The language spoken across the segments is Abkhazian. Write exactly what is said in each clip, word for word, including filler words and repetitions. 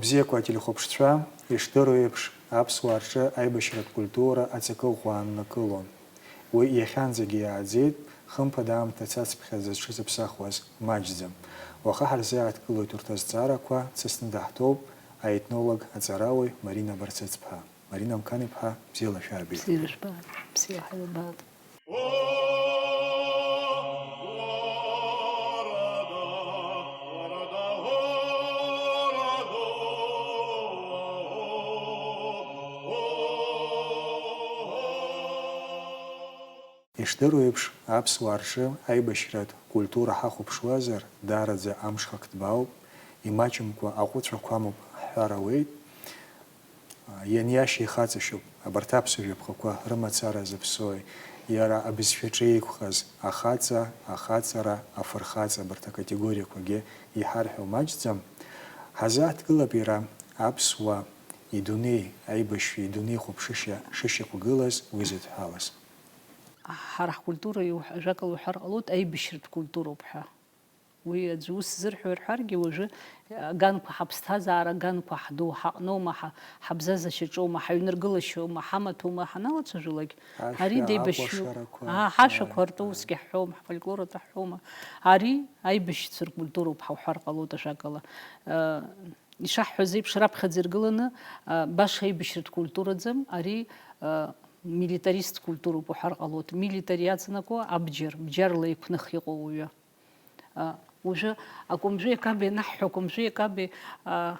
Бзиақәа ателехәаԥшцәа, ишдыру еиԥш, аԥсуаа рҿы аибашьратә культура аҵакы ӷәӷәа ааннакылон. Уи иахьанӡагьы иааӡеит, хымԥада аамҭа цацԥхьаӡа зҽызыԥсахуаз маҷӡам. Уаха ҳарзааҭгылоит урҭ азҵаарақәа, дсасны даҳҭоуп аетнолог, аҵарауаҩ Марина Барцыц-ԥҳа. Марина Амқан-иԥҳа, бзиала шәаабеит. Бзиара жәбаат, бзиа ҳаибабаат. Ишдыру еиԥш, аԥсуаа рҿы аибашьратә культура ҳахәаԥшуазар, даараӡа амҽхак ҭбаауп, имаҷымкәа аҟәыҵәақәа амоуп ҳҳәар ауеит. Ианиашьа ихаҵашьоуп, абарҭ аԥсуа жәаԥҟақәа рымацара зыԥсои, иара абызшәаҿы еиқәхаз ахаҵа, ахаҵара, афырхаҵа, абарҭ акатегориақәагьы иҳарҳәо маҷӡам. Ҳазааҭгылап иара аԥсуа идунеи, аибашьҩы идунеи хәаԥшышьа шышьақәгылаз уи зыдҳәалаз. Ҳара ҳкультура иуҳ-, ажәакала уҳәар ҟалоит, аибашьратә культуроуп ҳәа. Уи аӡәы ус зырҳәо рҳәаргьы, уажәы аганқәа, ҳаԥсҭазаара аганқәа ҳду, ҳаҟноума, ҳа-, ҳабзазашьаҿоума, ҳаҩныргылашьоума, ҳамаҭәоума ҳаналацәажәалак, ари Ашәа, деибашьҩуп. Акәашарақәа, Аа, ҳашәақәа ааи, ртәы аи. Усгьы ҳҳәом, ҳфольклор аҿы ҳҳәома. Ари аибашьцәа ркультуроуп ҳәа уҳәар ҟалоит ажәакала. Э, Ишаҳҳәаз еиԥш, раԥхьаӡа иргыланы, а, баша аибашьратә культураӡам, ари, а, милитарист культуроуп уҳәар ҟалоит. Милитар иаҵанакуа абџьар, бџьарла еиқәных иҟоу уаҩы. А, уажәы акәымжәи акаби анаҳҳәо, акәымжәи акаби, а,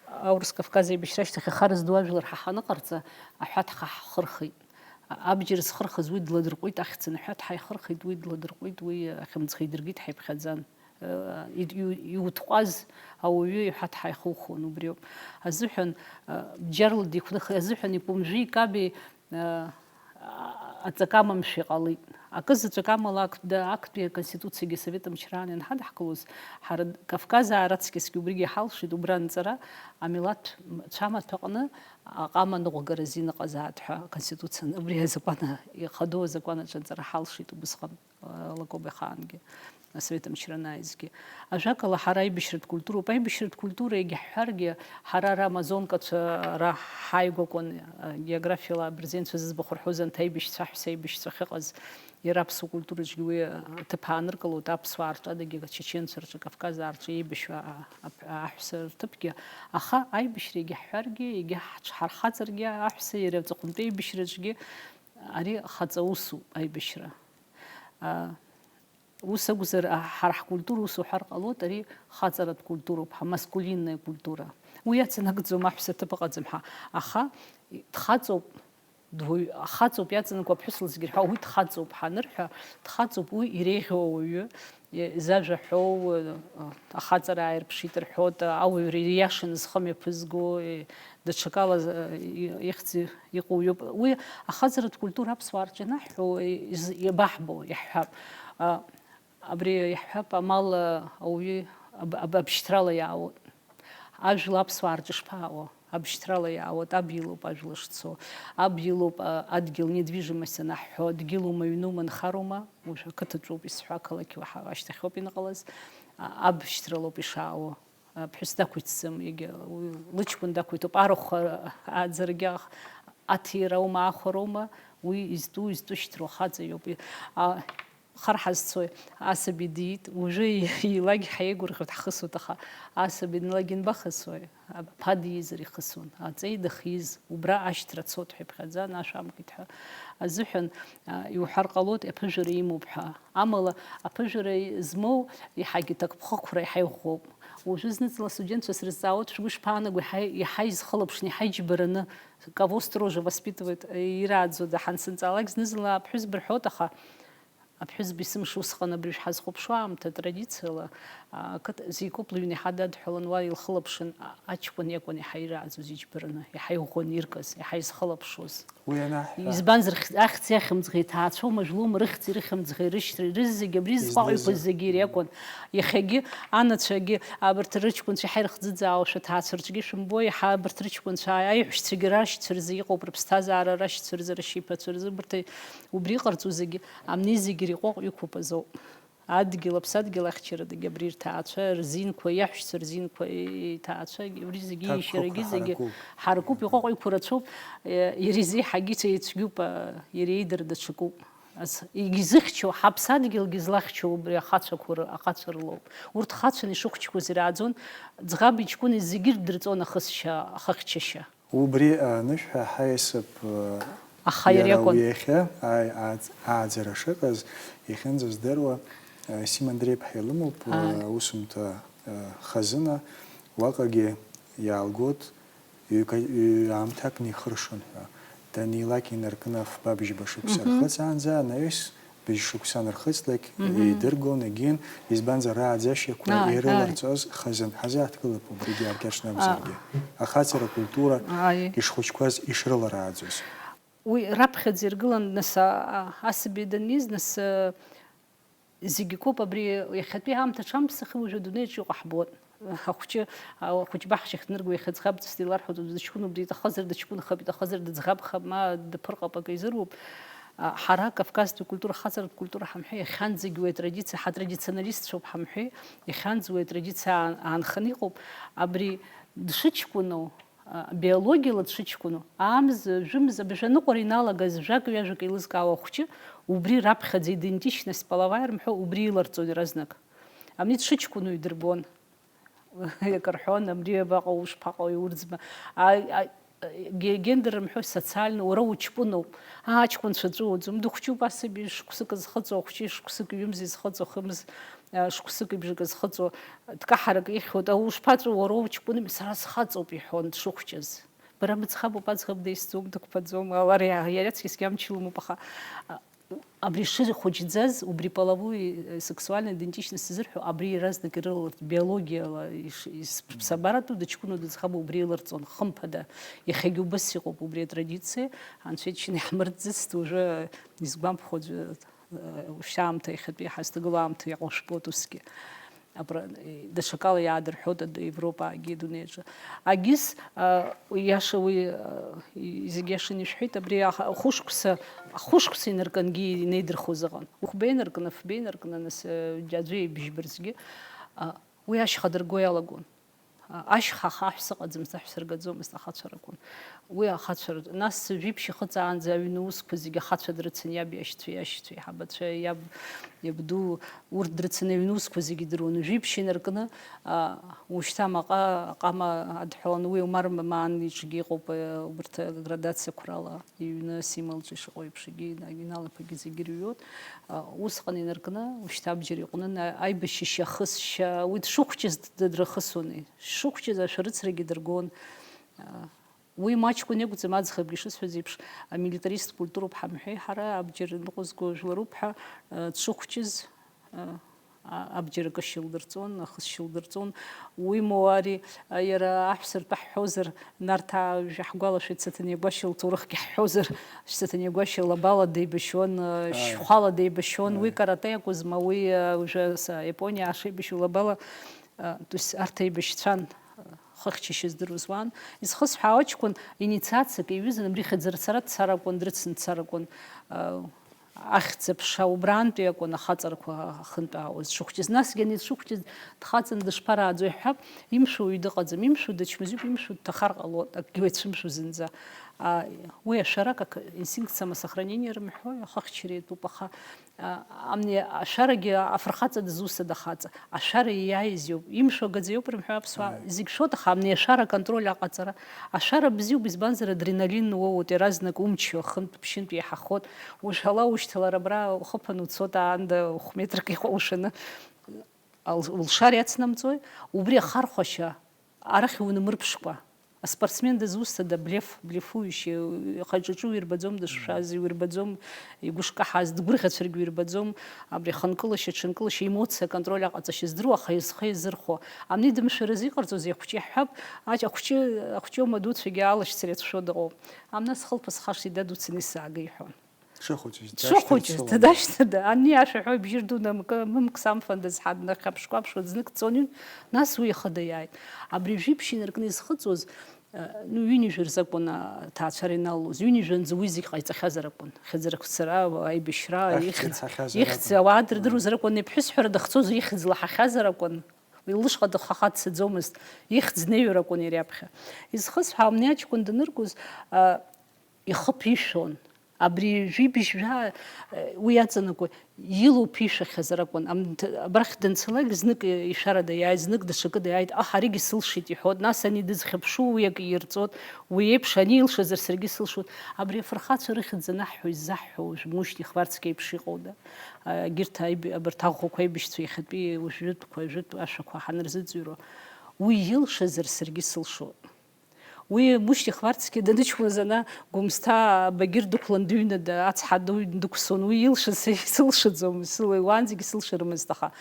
Аурыс Кавказ аибашьра ашьҭахь ахара зду ажәлар ҳа ҳаныҟарҵа, аҳәаҭҳа ҳхырхит. А-, абџьар зхырхыз уи дладырҟәит, ахьӡ анаҳәаҭҳа ихырхит, уи дладырҟәит, уи ахьымӡӷ идыркит ҳәа иԥхьаӡан. Э, ид-, иу-, иутҟәаз ауаҩы иҳәаҭҳа ихухон, убриоуп. Азыҳәан, э, бџьарла диқәных-, азыҳәан икәымжәи икаби, э, а-, аҵакы амамшәа иҟалеит. Акы заҵәык амала актә-, актәи аконституциагьы асовет мчраан ианҳадаҳкылоз, ҳара Кавказаа раҵкьысгьы убригьы иҳалшеит, убра анҵара, амилаҭ цәамаҭәаҟны аҟама ныҟәгаразы иныҟазаат ҳәа аконституциан, убри азакәан, ихадоу азакәан аҿы анҵара ҳалшеит убысҟан. Лакоба ихаангьы, асовет мчра анааизгьы. Ажәакала, ҳара аибашьратә культуроуп. Аибашьратә культура, егьа ҳҳәаргьы, ҳара ара амазонкацәа ара ҳааигәа акәын, географиала абырзенцәа зыӡбахә рҳәоз анҭ аибашьцәа, аҳәса аибашьцәа ахьыҟаз, иара аԥсуа культураҿгьы уи аҭыԥ ааныркылоит, аԥсуаа рҿы адагьы, ачеченцәа рҿы, Кавказаа рҿы еибашьуа а-, ап-, аҳәса рҭыԥгьы. Аха аибашьра егьа ҳҳәаргьы, егьа ҳҽ-, ҳархаҵаргьы, аҳәса иара аҵыхәантәи аибашьраҿгьы ари хаҵа усуп, аибашьра. А, Ус акәзар, а, ҳара ҳкультура ус уҳәар ҟалоит, ари хаҵаратә культуроуп, ҳа маскулинная культура. Уи иаҵанакӡом аҳәса ҭыԥ ыҟаӡам ҳәа, аха дхаҵоуп, дуаҩ-, ахаҵоуп иаҵанакуа аԥҳәыс лзегьы рҳәа, уи дхаҵоуп ҳанырҳәа, дхаҵоуп, уи иреиӷьу ауаҩы, и-, зажәа ҳәоу, э, ахаҵара ааирԥшит рҳәоит, ауаҩра ииашаны зхы мҩаԥызго, э, даҽакала, э, и-, ихьӡ иҟоу иоуп. Уи ахаҵаратә культура аԥсуаа рҿы ианаҳҳәо, из-, иабаҳбо, иаҳҳәап. А, абри иаҳҳәап, амал, а, ауаҩы аб-, аб-, абшьҭрала иаауеит. Ажәла аԥсуаа рҿы шԥаауа? Абшьҭрала иаауеит, аб илоуп ажәла шцо. Аб илоуп, а, адгьыл, недвижимость анаҳҳәо, дгьылума, ҩнума, нхароума? Уажә ақыҭаҿоуп исҳәо, ақалақь уаҳа ашьҭахьоуп иныҟалаз. А, абшьҭралоуп ишаауа. Аԥҳәыс дақәиҭӡам, егьа уи лыҷкәын дақәиҭуп, арахә аӡаргьы аҭира аума, ахәара аума, уи изтәу, изтәышьҭроу ахаҵа иоуп. А, хар ҳазцои, асаби диит, уажәы илакь ҳаигәырӷьоит, ҳхысуеит, аха асаби длакь инбахысуеи? Аԥа диизар ихысуан, аҵеи дахиз, убра ашьҭра цот ҳәа иԥхьаӡан, ашә амкит ҳәа азыҳәан, а, иуҳәар ҟалоит, аԥыжәара имоуп ҳәа. Амала, аԥыжәара змоу иаҳагьы ҭакԥхықәра иаҳа иӷәӷәоуп. Уажәы зны-ӡыла астудентцәа срызҵаауеит, шәгәы ишԥаанаго, иаҳа, иаҳа изхылаԥшны, иаҳа иџьбараны, кого строже воспитывает, ирааӡода ҳәа ансынҵаалак, зны-зынла аԥҳәызба рҳәоит, аха аԥҳәызба есымша усҟан абри шәҳазхәаԥшуа аамҭа традициала, а, ақыҭа зегь кәыплҩны иҳададҳәалан, уа илхылаԥшын, а, аҷкәын иакәын иаҳа ирааӡоз иџьбараны, иаҳа иӷәӷәаны иркыз, иаҳа изхылаԥшуаз. Уи анаҳҳәа. Избанзар, хь-, ахьӡ иахьымӡӷ иҭаацәоума, жәлома рыхьӡи рыхьымӡӷи рышьҭреи, рызегь абри зҟәаҟәақәаз зегьы ириакәын. Иахьагьы анацәагьы, абарҭ рыҷкәынцәа иаҳа ирыхӡыӡаауашәа ҭаацәа рҿгьы шәымбои, иаҳа абарҭ рыҷкәынцәа аиҳәшьцәагьы рашьцәа рзы иҟоуп рыԥсҭазаара, рашьцәа рзы, рашьеиԥацәа рзы, убарҭ убри иҟарҵо зегьы, амни зегьы ириҟәаҟә иқәуп азоуп. Адгьыл, аԥсадгьыл ахьчарадагьы абри рҭаацәа рзинқәа, иаҳәшьцәа рзинқәа, иҭаацәагьы, абри зегьы ҭакқәак иашьарагьы зегьы ҳаракуп. Ҳаракуп, иҟәаҟәақәа рацәоуп, иара изеиҳагьы ицәгьоуп, иара иидыр даҽакуп. Ас, егьизыхьчо, ҳаԥсадгьылгьы злахьчо убри ахацәақәа ры-, ахацәа рылоуп. Урҭ хацәан ишыхәҷқәаз ирааӡон, ӡӷаби ҷкәыни зегьы ирдырҵон ахысшьа, ахыхьчашьа. Убри анышә ҳәа ҳаиасып, Аха иара иара иакәын. Уи иахьа, ааи, ааӡ-, ааӡара шыҟаз иахьынӡаздыруа, Сима Андреи-иԥҳа илымоуп, Ааи. Аусумҭа хазына, уаҟагьы иаалгоит, ҩка-, ҩ-, аамҭак нихыршон ҳәа. Данилак инаркны фба бжьба шықәса Мгм. Рхыҵаанӡа анаҩс быжь шықәса анырхыҵлак, Мгм. Еидыргон, егьин, избанзар, рааӡашьақәа Ааи, ирыларҵоз хазын. Ҳазааҭгылап убригьы аркьаҿ нагәзаргьы. Ахаҵара акультура Ааи. Ишхәыҷқәаз ишрыларааӡоз. Уи раԥхьаӡа иргылан, нас, а, а, асаби даниз, нас, а, зегь акоуп, абри иахьатәи аамҭа аҽамԥсахы уажәы адунеиаҿ иҟоу ҳбоит. Ахәҷы, а, ахәыҷбаҳчахь дныргоит, иахьа ӡӷаб ҵысны иларҳәоит, дыҷкәыноуп, диҭахазар дыҷкәынхап, иҭахазар дыӡӷабхап, ма дыԥырҟап, акы изыруп. А, ҳара Кавказтәи культура, хаҵаратә культура ҳамҳәеи, иахьанӡагь уи атрадициа, ҳатрадиционалистцәоуп ҳамҳәеи, иахьанӡа уи атрадициа аан-, аанханы иҟоуп. Абри дшыҷкәыноу, а, биологиала дшыҷкәыноу, амз, жәымз, абыржәы аныҟәара иналагаз жәак-ҩажәак еилызкаауа ахәҷы, убри раԥхьаӡа идентичность половая рымҳәо, убри иларҵон иаразнак. Абни дшыҷкәыноу идырбон. Иакы рҳәон, абри абаҟоу, ушԥаҟоу, иурӡма. А, а, ге-, гендер рымҳәо, социально, уара уҷкәыноуп. Аа, аҷкәынцәа ҵәыуаӡом, дыхәҷуп асаби шықәсык зхыҵуа, ахәҷы шықәсык ҩымз изхыҵуа, хымз, а, шықәсык ибжак зхыҵуа, дкаҳарак ихьуеит, ау, ушԥаҵәуо, уара уҷкәыноуп, сара схаҵоуп, иҳәон дшыхәҷыз. Бара быӡӷабуп, аӡӷаб деисӡом, дықәԥаӡом, лара иа-, иара аҵкьысгьы амч илымоуп, аха, а, абри шыхәыҷӡаз, убри половой, э, сексуальной идентичность зырҳәо, абри иаразнак ирылалыртә, биологиала иш-, ис-, ԥсабаратәу дыҷкәыноу дыӡӷабу убри илырҵон, хымԥада. Иахьагьы убас иҟоуп убри атрадициа, Анцәа иџьшьаны иаҳмырӡыцт, уажәы изгәамԥхо аӡәы, э, ушьҭа аамҭа иахьатәи ҳазҭагылоу аамҭа иаҟәышбоит усгьы. Абра, э, даҽакала иаадырҳәоит ад-, Европаагьы адунеи аҿы. Агьыс, а, иаша уи, а, и-, зегь иашаны ишәҳәеит, абри аха-, ахәышықәса, ахәышықәса инаркынгьы инеидырхоз ыҟан. Хәба инаркны, фба инаркны, нас, э, аӡәы ибжьбарзгьы, а, уи ашьха дырго иалагон. А, ашьха ахаҳә сыҟаӡамызт, аҳәса ргаӡомызт, ахацәа ракәын. Уи ахацәа рҿы. Нас жәиԥшь ихыҵаанӡа аҩны усқәа зегьы ахацәа дрыцын, иаб иашьцәа, иашьцәа, иҳабацәа, иаб, иабду, урҭ дрыцын аҩны усқәа зегьы идыруан. Жәиԥшь инаркны, а, ушьҭа маҟа аҟама адҳәаланы, уи Омар Маман иҿгьы иҟоуп, э, убарҭ аградациақәа рала. Иҩны Сима лҿы ишыҟоу еиԥш, егьи Инал-иԥагьы зегьы ирыҩуеит. А, усҟан инаркны, ушьҭа абџьар иҟәнын, а-, аибашьышьа ахысшьа, уи дшыхәҷыз д-, дрыхысуан, ишыхәҷыз ашәарыцарагьы дыргон. А, уи маҷкәын иакәӡам, аӡӷабгьы ишысҳәаз еиԥш, амилитарист культуроуп ҳамҳәеи ҳара, абџьар ныҟәызго жәларуп ҳәа, а, дшыхәҷыз, а, а-, абџьар акы шьылдырҵон, ахыс шьылдырҵон. Уимоу ари, а, иара аҳәса ртәы ҳҳәозар, Нарҭаа жәа ҳгәалашәеит, Саҭанеи Гәашьа лҭоурыхгьы ҳҳәозар, Саҭанеи Гәашьа лабала деибашьуан, а, Ааи. Шьхәала деибашьуан, уи Ааи. Каратэ акәызма, уи, а, уже са-, Япониа ҳшеибашьу лабала, а, то есть арҭ еибашьцәан, а, хыхьчашьа здыруаз уан. Изхысҳәаау аҷкәын инициациак иҩызан, абри хьыӡрацара дцар акәын, дрыцны дцар акәын, а, Ахьӡ-аԥша убраантәи акәын ахаҵарақәа ахынтә аауаз дшыхәҷыз. Насгьы ани дшыхәҷыз дхаҵаны дышԥарааӡои ҳҳәап, имшәо уаҩ дыҟаӡам, имшәо дычмазаҩуп, имшәо дҭахар ҟалоит, акгьы уацәымшәо зынӡа. А, уи ашәара, как инстинкт самосохранения рымҳәои, ахыхьчара иатәуп, аха, а, амни ашәарагьы афырхаҵа дызусҭада ахаҵа? Ашәара ииааиз иоуп, имшәо агаӡа иоуп рымҳәои аԥсуаа, Ааи. Зегь шәоит, аха амни ашәара аконтроль аҟаҵара, ашәара бзиоуп, избанзар, адреналин уоуеит, иаразнак умч ахынтә-ԥшьынтә еиҳахоит, ушәала, ушьҭалар абра ухыԥан уцоит, аанда хә-метрак иҟоу ушаны, ал-, улшар иацнамҵои, убри ахархәашьа арахь иунамырԥшкәа. Аспортсмен дызусҭада, блеф, блефующий, ихаҿаҿы уирбаӡом дышшәаз, иуирбаӡом игәышкаҳаз, дгәырӷьацәаргьы уирбаӡом, абри ахынкылашьа, аҽынкылашьа, аемоциа аконтроль аҟаҵашьа здыруа, аха изхы иазырхәо. Амни дымшәаразы иҟарҵозеи, ахәҷы иаҳҳәап, ач-, ахәҷы, ахәҷоума дуцәагьы алашьцара иацәшәо дыҟоуп. Амни нас хылԥа схашҭит, дад, уцаны исзаага, иҳәон. Дшыхәыҷыз, Дшыхәыҷыз, дашьҭарц дашьҭада? Ани ашәа ҳәа ибжьы рдуны, мк-, мымк самфандаз ҳаднахьаԥшкәаԥшуа знык дцон ҩны, нас уи ихы даиааит. Абри жәиԥшь инаркны изхыҵуаз, Ну, ҩынҩажәа рзы акәын аҭаацәара ианалалоз, ҩынҩажәанӡа уи зегь ҟаиҵахьазар акәын. Хьыӡрақәцара, аибашьра, Ахьӡ ихьӡ, ирҳахьазар ихьӡ акәын. Ауаа дрыдыруазар акәын, иԥҳәыс ҳәара дахьцоз ихьӡ лаҳахьазар акәын. Уи лышҟа дыххаха дцаӡомызт, ихьӡ неиҩыр акәын иара иаԥхьа. Изхысҳәаауа, амни аҷкәын даныргоз, а, ихы ԥишәон. Абри жәибжь жәа, э, уи иаҵанакуа, илоу ԥишәахьазар акәын. Ам-, т-, абрахь данцалак, знык ишәарада иааит, знык даҽакыда иааит, аҳ, аригьы сылшеит, иҳәон. Нас ани дызхьыԥшу, уи акы ирҵот, уи еиԥш ани илшазар саргьы сылшот. Абри афырхацәа рыхьӡ анаҳҳәо, иззаҳҳәо, уажә Мушьни Хварцкиа еиԥш иҟоу, да, а, егьырҭ аиб-, абарҭ аӷәӷәақәа аибашьцәа иахьатәи уажәытәқәа, жәытә ашәақәа ҳанырзыӡырҩуа, уи илшазар саргьы сылшот. Уи Мушьни Хварцкиа даныҷкәыназ ана Гәымсҭа абагьыр дықәлан дыҩны, да-, ацҳа ду дықәсон, уи илшаз са исылшаӡом, сыла-, уаанӡагьы сылшарымызт, аха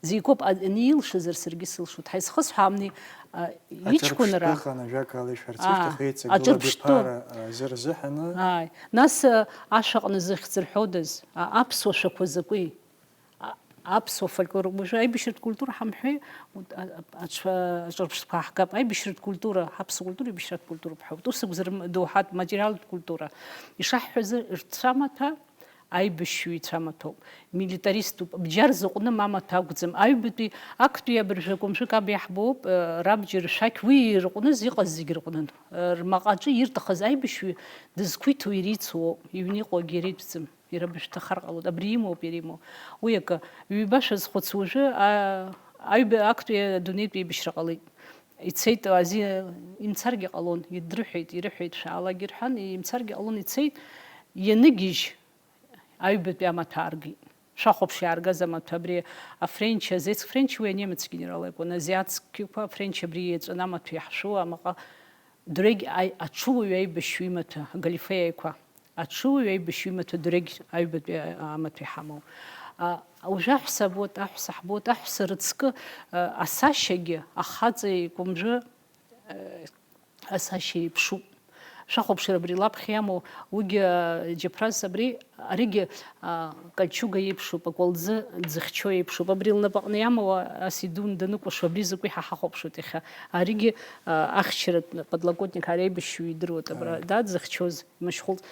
зегь акоуп, а-, ани илшазар саргьы сылшоит. Ҳаизхысҳәаамни, а, иҷкәынра. Аҿырԥштәы ыҟан, ажәакала, ишәарц Аа, ишәҭаху еиҵагыла аҿырԥштәы. Абиԥара, а, азы рзыҳәаны. Ааи. Нас, а, ашәаҟны зыхьӡ рҳәодаз, а, аԥсуа шәақәа закәи? А-, аԥсуа фольклор, уажәы аибашьратә культура ҳамҳәеи, вот, а-, а-, аҽа-, аҿырԥштәқәа ҳгап, аибашьратә культура, ҳаԥсуа культура, аибашьратә культура бҳәоит. Ус акәзар, м-, доуҳатә материалтә культура. Ишаҳҳәаз, рцәамаҭәа аибашьҩы ицәамаҭәоуп, милитариступ, бџьар зыҟәным амаҭәа акәӡам. Аҩбатәи актәи абыржәы акәымжәык аб иаҳбоуп, э, рабџьар шәақь уи ирҟәныз, иҟаз зегь рҟәнын. Э, рмаҟаҿы ирҭахыз аибашьҩы дызқәиҭу ирицу, иҩны иҟоугьы иреиҭәӡам. Иара бышәҭахар ҟалоит, абри имоуп, иара имоуп. Уи акы, ҩба шәазхәыц уажәы, а, аҩба актәи адунеитә еибашьра ҟалеит. Ицеит, ази, имцаргьы ҟалон, идрыҳәеит, ирыҳәеит, шәаалагьы рҳәан, имцаргьы ҟалон, ицеит, ианыгьежь, аҩбатәи амаҭәа ааргеит. Шәахәаԥш, иааргаз амаҭәа абри афренч, азеицк френч, уи анемец генерал акәын, азиатскиқәа афренч абри иеҵәаны амаҭәа иаҳшәу амаҟа дырҩегь аи-, аҽуаҩ аибашьҩы имаҭәа, агалифе аиқәа. Аҽыуаҩ аибашьҩы имаҭәа дырҩегь аҩбатәи амаҭәа иҳамоу. А, уажәы аҳәса абоит, аҳәса ҳбоит, аҳәса рыцкы, а, асашьагьы, ахаҵа икәымжәы, а, асашьа еиԥшуп. Шәахәаԥшыр абри лаԥхьа иамоу, уигьы, а, џьаԥрас абри, аригьы, а, кольчуга еиԥшуп, акәалӡы ӡыхьчо еиԥшуп. Абри лнапаҟны иамоу, а, ас идун даныкәашо, абри закәи ҳа ҳахәаԥшуеит иахьа. Аригьы, а, ахьчаратә подлокотник, ара аибашьҩы идыруеит, абра, Ааи. Дад зыхьчоз. Мышьхәылҵ.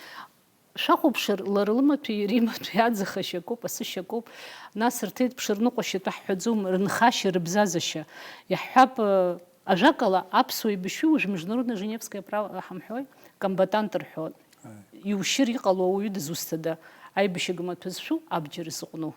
Шәахәаԥшыр, лара лымаҭәеи иара имаҭәеи аӡахашьа акоуп, асышьа акоуп. Нас рҭеиҭԥшыр ныҟәашьатәы ҳҳәаӡом, рынхашьа, рыбзазашьа. Иаҳҳәап, э, ажәакала, аԥсуа еибашьҩы уажә международное Женевское право ҳамҳәои, комбатант рҳәоит. Ааи. Иушьыр иҟало ауаҩы дызусҭада? Аибашьыга маҭәа зшәу абџьар зыҟәну.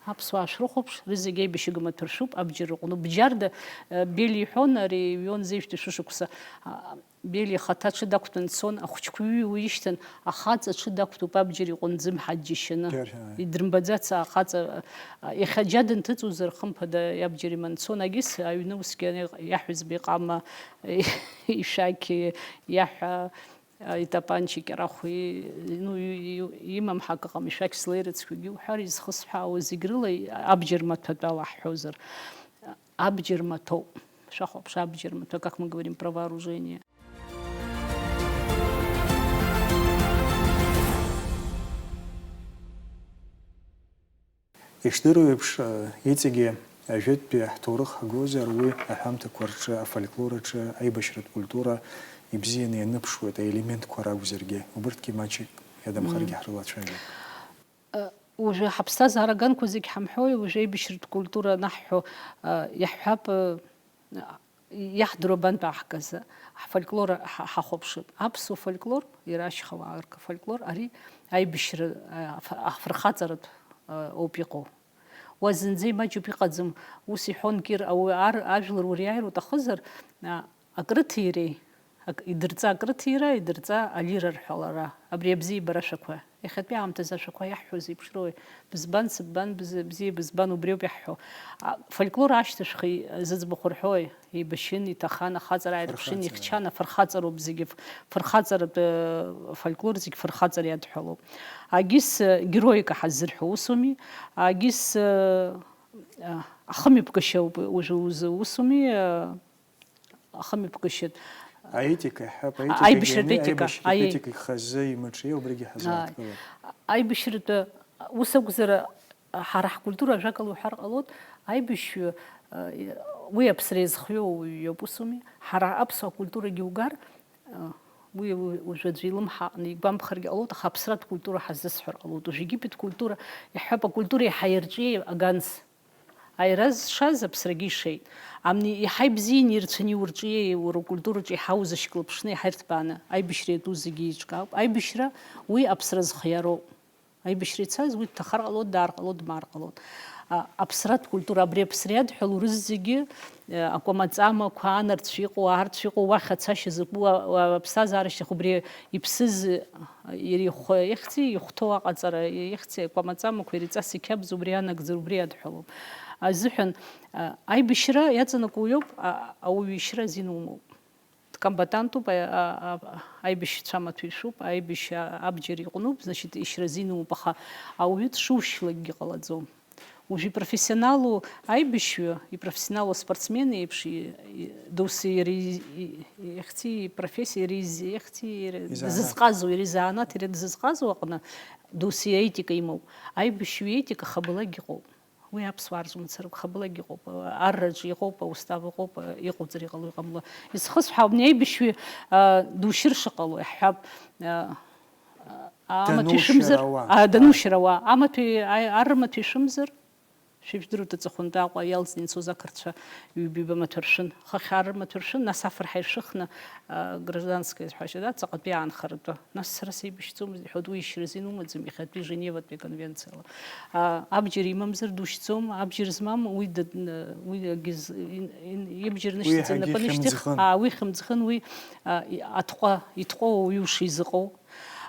Аԥсуаа шәрыхәаԥш, рызегь аибашьыга маҭәа ршәуп, абџьар рыҟәну. Бџьарда, э, Бели иҳәон, ари ҩон зеижәтәи шәышықәса, а, Бели ихаҭа аҽы дақәтәан дцон, ахәыҷқәа ҩҩуа ишьҭан, ахаҵа аҽы дақәтәоуп, абџьар иҟәынӡым ҳа џьашьаны. Џьаршьаны. Идрымбаӡац ахаҵа, а, иахьа аџьа дынҭыҵуазар, хымԥада, иабџьар иманы дцон, агьыс аҩны усгьы ани-, иаҳәызба иҟама, ишәақь, иаҳәа, а, итапанча, икьарахә, и-, ну, и-, и-, имам ҳәа акы ыҟам, ишәақь злеирыцқьогьы уҳәар, изхысҳәаауа зегь рыла абџьар маҭәатәала ҳҳәозар. Абџьар маҭәоуп. Шәахәаԥш, абџьар маҭәа, как мы говорим про вооружение. Ишдыру еиԥш, иҵегьы ажәытәтәи ҳҭоурых ҳгозар, уи аҳәамҭақәа рҿы, афольклор аҿы, аибашьратә культура ибзианы ианыԥшуеит, аелементқәа ракәзаргьы, убырҭгьы маҷк иадамхаргьы Мм. ҳрылацәажәап. Э, уажәы ҳаԥсҭазаара аганқәа зегь ҳамҳәои, уажәы аибашьратә культура анаҳҳәо, э, иаҳҳәап, э, иаҳдыруа абантә ааҳгаз, ҳфольклор ҳа-, ҳахәаԥшып. Аԥсуа фольклор, иара ашьхауаа рфольклор, ари аибашьра, э, аф-, афырхаҵаратә, э, ауп иҟоу. Уа зынӡа имаҷуп, иҟаӡам. Ус иҳәон Кир, ауаҩы ар-, ажәлар уриааир уҭахызар, а, акрыҭиреи, ак-, идырҵа акрыҭира, идырҵа алира рҳәалара. Абри абзиабара шәақәа. Иахьатәи аамҭазы ашәақәа иаҳҳәоз еиԥшроуи? Бызбан, сыббан, бз-, бзиа, бызбан, убриоуп иаҳҳәо. А, фольклор ашьҭахьхьи зыӡбахә рҳәои? Еибашьын, иҭахан, ахаҵара ааирԥшын, Фырхаҵара. Ихьчан, афырхаҵароуп зегьы, ф-, фырхаҵаратә, э, фольклор зегь фырхаҵара иадҳәалоуп. Агьыс, э, героика ҳаззырҳәо усуми? Агьыс, э, э, ахымҩаԥгашьа ауп уажәы узы усуми, э, ахымҩаԥгашьатә. Аетика, иаҳҳәап, А-, аетикагьы аибашьратә ани-, етика, аибашьратә аиеи. Етикагь хазы имаҿио, убригьы Ааи. ҳазааҭгылап. Аибашьратәы ус акәзар, ҳара ҳкультура ажәакала уҳәар ҟалоит, аибашьҩы, э, Уи аԥсра иазхиоу уаҩ иоуп, усуми? Ҳара аԥсуа культурагьы угар, уи уажә аӡәы илымҳа аҟны игәамԥхаргьы ҟалоит, аха аԥсратә культура ҳазысҳәар ҟалоит. Уажә Египет культура, иаҳҳәап, акультура еиҳа иарҿиеи аганс. Аира зшаз аԥсрагьы ишеит. Амни иаҳа ибзианы ирцәаны иурҿиеи, уара укультураҿы иаҳа узышьклаԥшны, иаҳа ирҭбааны. Аибашьра иатәу зегьы еиҿкаауп. Аибашьра уи аԥсра зхиароуп. Аибашьра ицаз, уи дҭахар ҟалоит, даар ҟалоит, дмаар ҟалоит. А, аԥсратә культура, абри аԥсра иадҳәалоу рызегьы, э, акәамаҵамақәа, анарцә иҟоу, аарцә иҟоу, уахь ацашьа закәу, а, а, аԥсҭазаара шьҭахь убри иԥсыз, э, иара ихәы, ихьӡи, ихәҭоу аҟаҵара, ихьӡи, акәамаҵамақәа иара иҵас иқьабз убри анагӡара, убри иадҳәалоуп. Азыҳәан, а, аибашьра иаҵанакуа уиоуп, а, ауаҩы ишьра азин умоуп. Дкомбатантуп, а, а, а, аибашьцәа амаҭәа ишәуп, аибашьра абџьар иҟәнуп, значит, ишьра азин умоуп, аха ауаҩы дшушьлакгьы ҟалаӡом. Уажәы ипрофессионалу аибашьҩы, ипрофессионалу аспортсмен еиԥш, и, и, доусы иара и, и, ихьӡи ипрофессиа, иара из-, ихьӡи иара Изанааҭ. Дызызҟазоу, иара изанааҭ, иара дызызҟазоу аҟны доусы иетика имоуп. Аибашьҩы иетика хабалак иҟоуп. Уи аԥсуаа рҿы мацара хабалак иҟоуп. Арраҿы иҟоуп, аустав ыҟоуп, иҟауҵар иҟало, иҟамло. Изхысҳәаауп, абни аибашьҩы, а, душьыр шыҟало, иаҳҳәап, а, а, амаҭәа Данушьыр ишәымзар, ауа. А, данушьыр ауа. Амаҭәа, а, арра маҭәа ишәымзар, шәыжәдыруеит, аҵыхәантәи Аҟәа иалҵны ицоз ақырҭцәа ҩба-ҩба маҭәа ршәын. Хыхь арра маҭәа ршәын, нас афырҳәа ишәыхны, а, гражданское ҳәашьа, да, ҵаҟатәи аанхаратәы. Нас сара сеибашьӡомызт, иҳәоит, уи ишьра азин умаӡам, иахьатәи Женеватәи аконвенциала. А, абџьар имамзар душьӡом, абџьар змам, уи дыд-, уи агьыз-, ин-, ин-, ибџьар Уи нышьҭаҵаны иаҳагьы напы нышьҭых, ихьымӡӷын. А, уи хьымӡӷын, уи, а, и-, атҟәа, итҟәоу уаҩы ушизыҟоу.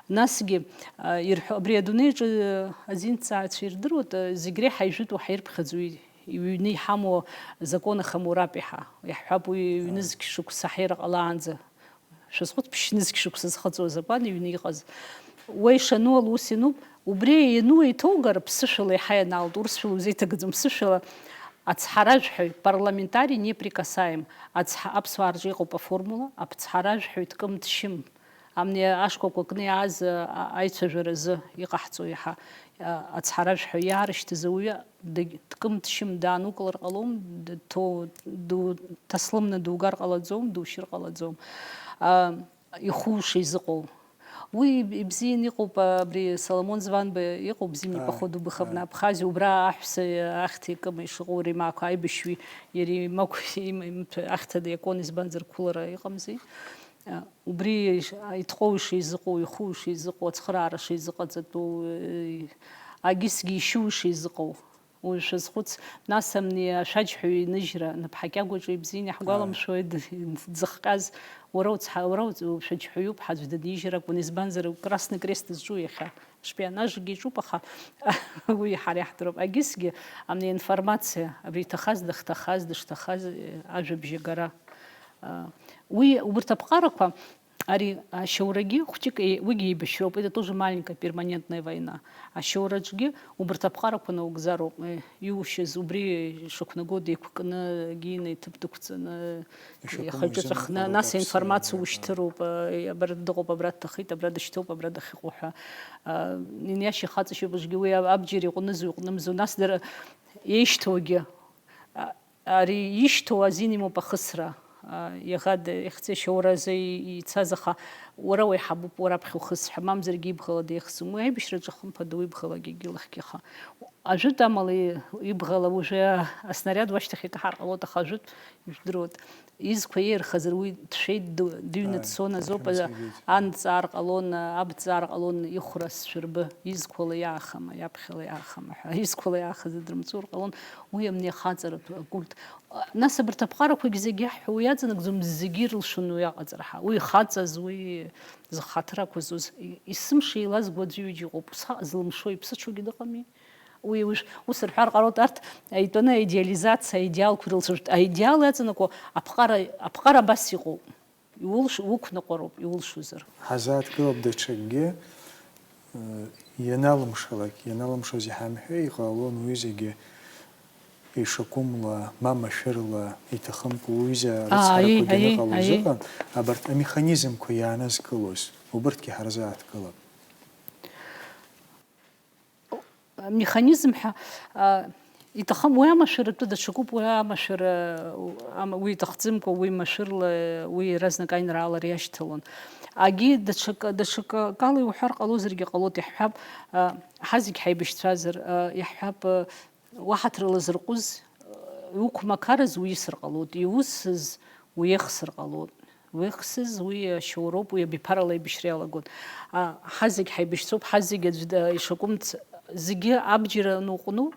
Насгьы, а, ирҳәо-, абри адунеиаҿы, а, азинҭҵааҩцәа ирдыруеит, а, зегь реиҳа ижәытәу ҳаирԥхьаӡо уи, иҩны иҳамоу азакон ахамурап иаҳа. Иаҳҳәап, уи ҩнызқь шықәса ҳаира ҟалаанӡа. Шәазхәыц, ԥшьнызқь шықәса зхыҵуа азакәан иҩны иҟаз. Уа ишану ала ус иануп, убри иану еиҭоугар, ԥсышәала иаҳа ианаалт, урысшәала узеиҭагаӡом, ԥсышәала ацҳаражәҳәаҩ, парламентарий неприкасаем, ацҳа-, аԥсуаа рҿы иҟоуп аформула, ацҳаражәҳәаҩ дкым дшьым. Амни ашкәакәа кны иааз, а, аицәажәаразы иҟаҳҵо иаҳа, а, ацҳаражәҳәаҩ иаарышьҭыз ауаҩы дагь-, дкым дшьым даанукылар ҟалом, дҭоу-, ду-, ҭаслымны дугар ҟалаӡом, душьыр ҟалаӡом. А, ихуша изыҟоу. Уи иб-, ибзиан иҟоуп, абри Соломон Званба иҟоуп, зимни Ааи, походу быхабны ааи. Абхазиа, убра аҳәса ахьҭа икыма ишыҟоу Римақәа аибашьҩи иареи Макәи им-, имҭәа ахьҭа диакон, избанзар, қәылара иҟамзи. А, убри иш-, итҟәоу ишизыҟоу, иху ишизыҟоу, ацхыраара шизыҟаҵатәу, э, агьысгьы ишьу ишизыҟоу. Уажә шәазхәыц, нас амни ашәаџьҳәаҩ иныжьра, Наԥҳа Кьагәаҿы ибзианы иаҳгәаламшәоит, дзыхҟьаз, уара уцҳа-, уара уц-, шәаџьҳәаҩуп, ҳаӡә данижьыр акәын, избанзар, Красный Крест зҿу иахьа, шпионажгьы иҿуп, аха уи ҳара иаҳдыруп. Агьысгьы, амни аинформациа, абри иҭахаз, дахҭахаз, дышҭахаз, э, ажәабжь агара. А, уи, убарҭ аԥҟарақәа, Ари ашьоурагьы хәҷык, е-, уигьы еибашьроуп, это тоже маленькая перманентная война. Ашьоураҿгьы убарҭ аԥҟарақәа наугӡароуп, э, иушьыз убри шықәнаго деиқәкны, гьина иҭыԥ дықәҵаны, Ишакәым ихаҿы узин ҵәахны, ҟалоит нас аԥсуа информациа мҩа. Ушьҭыроуп, э, абра дыҟоуп, абра дҭахеит, абра дышьҭоуп, абра дахьыҟоу ҳәа. А, Иниашьа ихаҵа шьоук аҿгьы уи абџьар иҟәнызу иҟәнымзу, нас дара еишьҭоугьы. А, Ари ишьҭоу азин имоуп ахысра. А, иаха д-, ихьӡ-, ашьоуразы и-, ицаз, аха уара уеиҳабуп, уара аԥхьа ухыс ҳәа, мамзаргьы ибӷала деихсым. Уи аибашьраҿы, хымԥада, уи бӷалагьы егьи лахьгьы, аха ажәытә амала и-, ибӷала уажәы аснариад уашьҭахь икаҳар ҟалоит, аха ажәытә, ижәдыруеит, изқәа еирхазар уи дшәеит, ду-, дыҩны Ааи, дцон азоуп, дхьымӡӷ игеит. Ан дҵаар ҟалон, аб дҵаар ҟалон, ихәра сшәырбы, изқәала иаахама, иаԥхьала иаахама ҳәа, изқәала иаахаз дрымҵур ҟалон, уи амни ахаҵаратә акульт. Нас абарҭ аԥҟарақәагь зегьы иаҳҳәо уи иаҵанакӡом, зегьы ирылшон уи аҟаҵара ҳәа. Уи ихаҵаз, уи зхаҭарақәа зуз, и-, есымша еилазго аӡәы ҩыџьа ыҟоуп, ус зылымшо иԥсыҽугьы дыҟами. Уи уж-, ус рҳәар ҟалоит, арҭ итәаны аидеализациа, аидеалқәа ирылцәажәоит. Аидеал иаҵанакуа аԥҟара, аԥҟара абас иҟоуп. Иулш-, уқәныҟәароуп, иулшозар. Ҳазааҭгылап даҽакгьы, э, ианалымшалак, ианалымшоз иҳамҳәеи, иҟалон уи зегьы ишакәымла, ма машәырла, иҭахымкәа уҩыза Аа, рыцҳарақәагьы аиеи, аиеи, аныҟало аиеи. Азыҟан, абарҭ амеханизмқәа иааназкылоз, убырҭгьы ҳарзааҭгылап. Амеханизм ҳәа, а, Иҭахым, уи амашәаратәы даҽакуп, уи амашәара, ама-, уи иҭахӡамкәа, уи машәырла, уи иаразнак аинраалара иашьҭалон. Агьи даҽак-, даҽакала иуҳәар ҟалозаргьы ҟалоит, иаҳҳәап, а, ҳазегь ҳаибашьцәазар, а, иаҳҳәап, а, уаҳаҭыр лазырҟәыз, а, иуқәмақарыз уисыр ҟалоит, иусыз уеихсыр ҟалоит. Уеихсыз уи ашьоуроуп, уи абиԥарала аибашьра иалагон. А, ҳазегь ҳаибашьцәоуп, ҳазегь аӡә да-, ишакәымц, зегьы абџьар аныҟәну,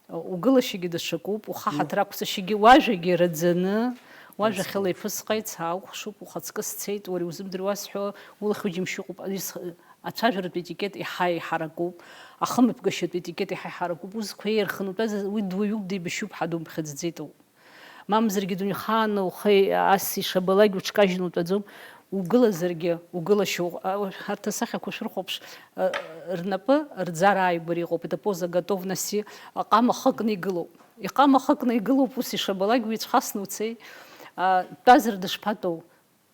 угылашьагьы даҽакуп, ухы ҳаҭыр ақәҵашьагьы, уажәагьы раӡаны, уажәахьала иԥысҟа ицаухшуп, ухаҵкы сцеит, уара иузымдыруа сҳәо, улахь уџьымшь ыҟоуп, ис-, ацәажәаратә етикет иаҳа иҳаракуп, ахымҩаԥгашьатә етикет иаҳа иҳаракуп, узқәа еиарханы утәаз, уи дуаҩуп, деибашьуп, ҳа думԥхьаӡӡеит ауп. Мамзаргьы дунеихааны ухы ас ишабалак уҽкажьны утәаӡом, угылазаргьы угылашьоуп. А, арҭ асахьақәа шәрыхәаԥш, а, рнапы рӡара ааигәара иҟоуп, это поза готовности, аҟама ахы кны игылоуп. Иҟама ахы кны игылоуп, ус ишабалак уицәхасны уцеи. А, дтәазар дышԥатәоу?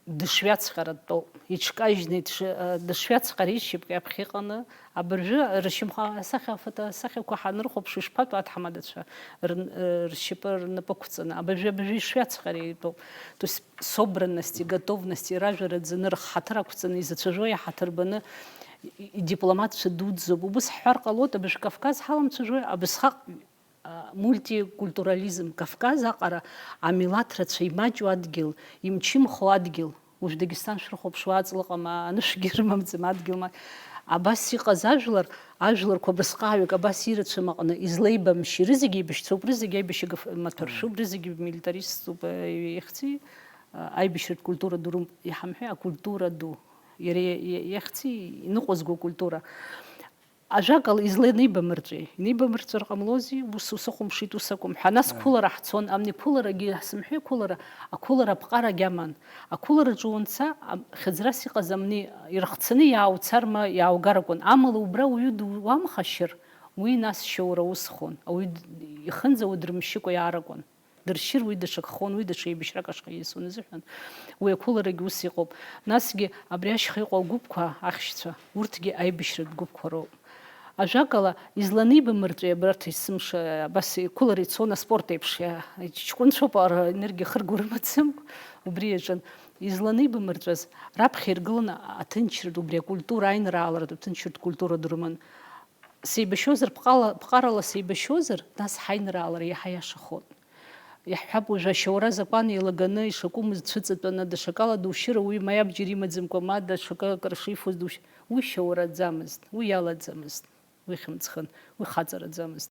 Дышҩаҵҟьара дтәоуп. Иҽкажьны дшы-, а, дышҩаҵҟьар ишьапкы аԥхьа иҟаны, абыржәы ршьамхы асахьа, афотосахьақәа ҳанрыхәаԥш, ишԥатәу аҭаҳмадацәа рн-, э, ршьапы рнапы ықәҵаны, абыржәы, абыржәы ишҩаҵҟьара итәоуп. То есть собранности, готовности, ражәа раӡаны, рхаҭыр ақәҵаны, изацәажәо иаҳаҭыр баны, и-, и-, идипломатцәа дуӡӡоуп. Убыс ҳҳәар ҟалоит, абыржә Кавказ ҳаламцәажәои, абысҟак а, мультикультурализм, Кавказ аҟара амилаҭ рацәа имаҷу адгьыл, имчымхо адгьыл, уажә Дагестан шәрыхәаԥшуа аҵла ыҟам, анышәгьы рымамӡам адгьыл ма-, абас иҟаз ажәлар, ажәларқәа абасҟаҩык абас ирацәам аҟны излеибамшьи, рызегь еибашьцәоуп, рызегь аибашьыга ф-, маҭәаршәуп, рызегь милитариступ, э, ихьӡи, а, аибашьратә культура ду рымоуп, иҳамҳәеи, акультура ду, иара иа-, иа-, ихьӡи иныҟәызго акультура. Ажәакала, изланеибамырҵәеи? Инеибамырҵәар ҟамлози, ус усыхәамшит, ус акәым ҳәа. Нас Ааи. Қәылара ҳцон, амни қәыларагьы ҳзымҳәеи, қәылара, ақәылара аԥҟарагь аман. Ақәылараҿы уанца, ам-, хьыӡрас иҟаз амни ирыхцаны иаауцар ма иааугар акәын. Амала убра уаҩы дууамхашьыр, уи нас шьоура усхон. Ауаҩы д-, ихынӡауа дырмшьыкәа иаар акәын. Дыршьыр уи даҽакхон, уи даҽа еибашьрак ашҟа ииасуан азыҳәан. Уи ақәыларагь ус иҟоуп. Насгьы абри ашьха иҟоу агәыԥқәа, ахьшьцәа, урҭгьы аибашьратә гәыԥқәа роуп. Ажәакала, изланеибамырҵәеи абарҭ есымша абас иқәылара ицон аспорт еиԥш, иа-, иҷкәынцәоуп, ара, енергиа хырго рымаӡамкәа, убри иаҿын. Изланеибамырҵәаз, раԥхьа иргыланы аҭынчратә, убри акультура, аинрааларатә аҭынчратә культура ду рыман. Сеибашьуазар, ԥҟала-, ԥҟарала сеибашьуазар, нас ҳаинраалара иаҳа иашахоит. Иаҳҳәап, уажәы ашьоура азакәан еилаганы ишакәым цәыҵатәаны, даҽакала душьыр, ауаҩы ма иабџьар имаӡамкәа, ма даҽакы акыр шифоз душ-, уи шьоураӡамызт, уи иалаӡамызт, уи хьымӡӷын, уи хаҵараӡамызт.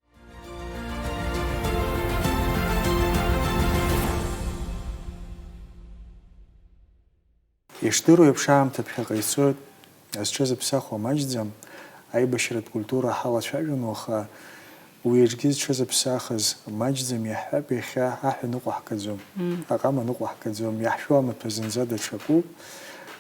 Ишдыру еиԥш, аамҭа ԥхьаҟа ицоит, зҽазыԥсахуа маҷӡам, аибашьратә культура ҳалацәажәон уаха, уи аҿгьы зҽазыԥсахыз маҷӡам, иаҳҳәап, иахьа аҳәа ныҟәаҳгаӡом, Мм. аҟама ныҟәаҳгаӡом, иаҳшәу амаҭәа зынӡа даҽакуп,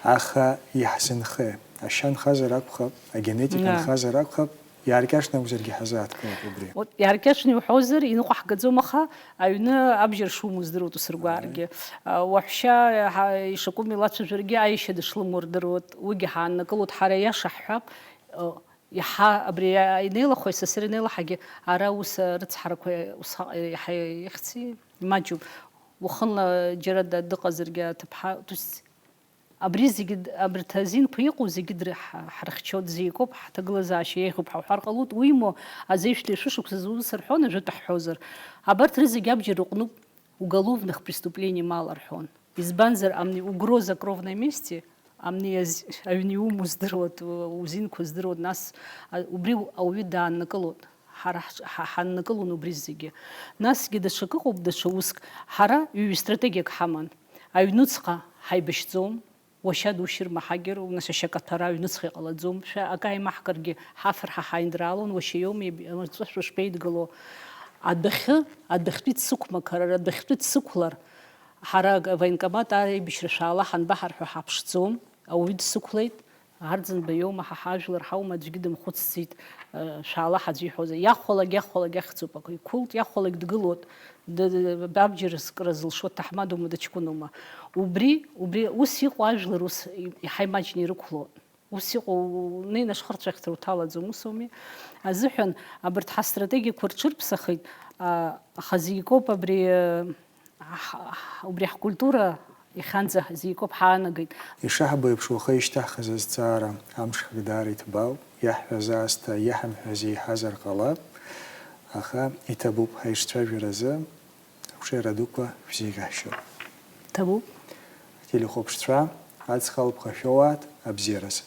аха иаҳзынхеи? Ашьа нхазар акәхап, агенетика Да. нхазар акәхап, Иааркьаҿны акәзаргьы ҳазааҭгылап убри. Вот, иааркьаҿны иуҳәозар, иныҟәаҳгаӡом, аха аҩны абџьар шумоу здыруеит усыргәааргьы. Ааи. А, уаҳәшьа, ҳа, ишакәым илацәажәаргьы аишьа дышлымоу рдыруеит, уигьы ҳааннакылоит, ҳара иаша ҳҳәап, а, иаҳа абри а-, инеилахо, асасыр инеилаҳагьы ара ус, а, рыцҳарақәа усҟак иаҳа ихьӡи, имаҷуп. Уахынла џьара да-, дыҟазаргьы аҭыԥҳа, то есть, Абри зегьы д-, абарҭ азинқәа иҟоу зегьы др-, ҳ-, ҳрыхьчоит, зегьы акоуп, ҳҭагылазаашьа еиӷьуп ҳәа уҳәар ҟалоит, уимоу, азеижәтәи шәышықәса зус рҳәон, ажәытә ҳҳәозар. Абарҭ рызегь абџьар рыҟнуп, уголовных преступлений мало рҳәон. Избанзар, амни угроза кровной мести, амни аз-, аҩны иумоу здыруа, т-, узинқәа здыруа, нас, а, убри у-, ауаҩы дааннакылоит. Ҳара ҳҿ-, ҳа-, ҳаннакылон убри зегьы. Насгьы даҽакы ыҟоуп, даҽа уск. Ҳара ҩ-стратегиак ҳаман. Аҩнуҵҟа ҳаибашьӡом, уашьа душьыр маҳагьыр, унашьашьак аҭәара аҩнуҵҟа иҟалаӡом. Шәа акы ааимаҳкыргьы, ҳафырҳа ҳаинраалон, уашьа иоуми, аб-, амарҵәышә шԥеидгыло? Адәахьы, адәахьтәи дсықәмақарар, адәахьтәи дсықәлар, ҳара ак-, авоенкомат аибашьра шәаала ҳанбаҳар ҳәа ҳаԥшӡом, ауаҩы дсықәлеит. Арӡынба иоума, ҳа ҳажәлар ҳаума, аӡәгьы дымхәыцӡеит, э, шәаала ҳаӡәы иҳәозар. Иахәалак, иахәалак иахьӡуп, акы иқәылт, иахәалак дгылоит, д-, д-, абџьар зкра зылшо дҭаҳмадоума, дыҷкәынума. Убри, убри ус иҟоу ажәлар ус и-, иаҳа имаҷны ирықәлоит. Ус иҟоу унеины ашхырцәахьҭра уҭалаӡом, ус ауми? Азыҳәан абарҭ ҳастратегиақәа рҽырԥсахит, а, аха зегь акоуп абри, а, ҳ-, ҳ-, убри ҳкультура иахьанӡа зегь акоуп ҳаанагеит. Ишаҳбо еиԥш, уаха ишьҭаҳхыз азҵаара амҽхак даара иҭбаауп, иаҳҳәаз аасҭа иаҳамҳәаз еиҳазар ҟалап, аха иҭабуп ҳаишцәажәаразы, ақәҿиара дуқәа шәзеиӷьаҳшьоит. Ҭабуп. Ҳтелехәаԥшцәа, аҵх алԥха шәоуааит, абзиараз.